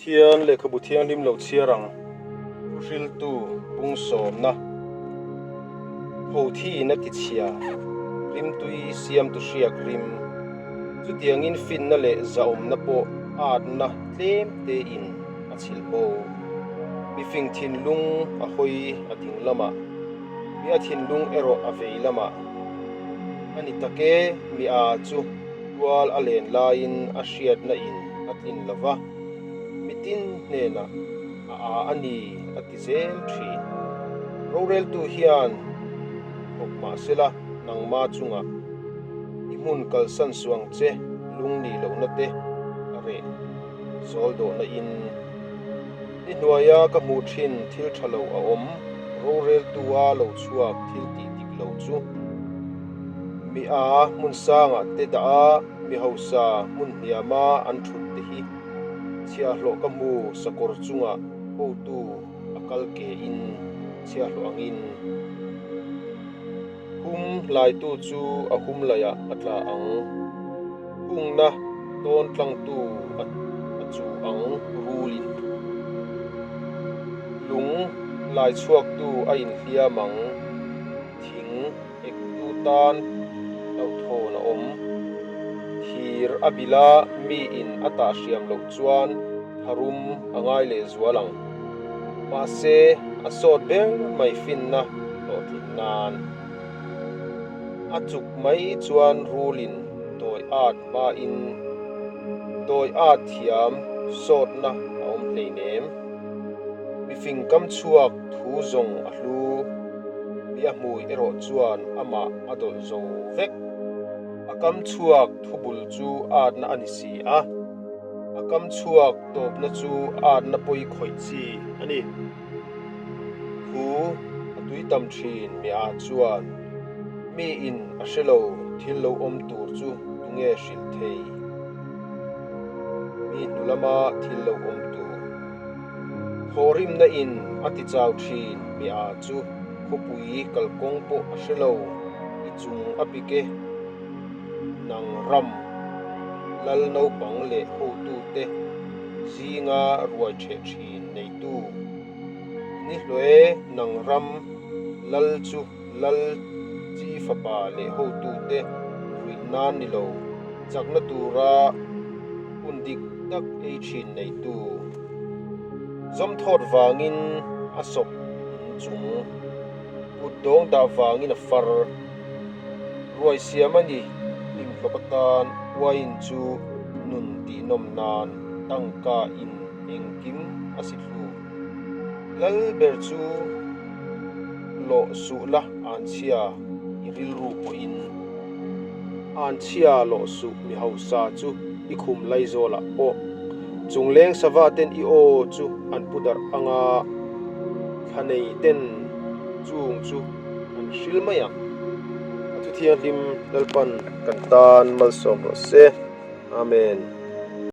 Pathian lehkhabu thianghlim lo chhiar ang thuhriltu bung sawmna tho thiin a tichhia rimtui siamtu hriak rim chutiangin finna leh zahawmna pawh atna tlem tein a chhilh bo. Mifing thinlung a hawi a ding lamah, mi a thinlung erawh a vei lamah a ni tak e, mi a chu tual a len laiin a hriatna in a tlin lo va, mitin hnenah a a a ni a ti zel thin. Roreltu hian thawk mah sela nangma chungah i hmun kalsan suang che lung nih lohna te a reh zawl dawhna in. Ni hnuaia ka hmuh thin thil tha lo a awm, roreltua lo chhuak thil tih dik lo chu. Mi a hmun sangah te dah a, mi hausa hmun hniama an thut te hi chhiahhlawh ka hmu sakawr chungah hotu a kal ke in chhiahhlawh angin. Hum laitu chu a hum laiah a tla ang. Hungna tawn tlangtu a chu ang rulin. Lung lai chhuaktu a inhliam ang. Thing ektu tan hlauhthawn a awm. Thir a bilh a, miin a tah hriam loh chuan tharum a ngai leh zual ang. Mahse, a sawt ber mai finna hlawhtlin nan. A chuk mai chuan rulin dawi at hmain dawi at thiam sawtna a awm hleinem. Mifing kam chhuak thu zawng a hlu, mi a hmui erawh chuan amah a dawlh zo vek. A kam chhuak thubul chu atna a ni si a. A kam chhuak tawpna chu atna pawi khawih chi a ni. Thu a tui tam thin mi ah chuan mi in a hre lo thil lo awm tur chu tunge hrilh thei? Mi hnu lama thil lo awm tur. Thawhrimna in a ti chau thin mi ah chu khawpui kalkawng pawh a hre lo i chung a pik e. Nang ram, lal naupang leh hotute zinga ruai ṭheh ṭhin neitu i ni hlawh e, nang ram, lal chu lal chi fapa leh hotute ruih nan ni lo, chakna tura hun dik tak ei ṭhin neitu. Zawmthawt vangin a sawp inchung, kut dawng dah vangin a far. Ruai siam a ni, hlimhlawp atan uaiin chu nun tihnawm nan tangka in engkim a si thlu. Lal ber chu lawh suh la anchhia i rilru pawhin. Anchhia lawh suh mi hausa chu i khum laizawlah pawh. Chungleng sava ten i aw chu an pu darh anga thla nei ten chung chu an hril mai ang. A thu thianghlim Lalpan kan tan malsawm rawh se. Amen.